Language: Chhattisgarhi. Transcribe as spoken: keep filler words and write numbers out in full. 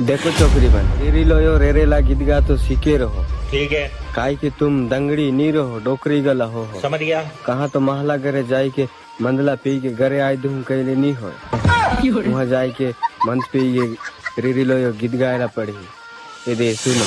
देखो छोकरी मन, रीरी लोयो रेरे ला गीत गा तो सीखे रहो। ठीक है। काहे कि तुम दंगड़ी नी रहो, डोकरी गला हो हो। समझ गया। कहाँ तो महला घरे जाए के मंदला पी के घरे आए दुम कैले नी होए। वहाँ जाए के मंद पी के रीरी लोयो गीत गाए ला पड़ी। ये दे सुनो।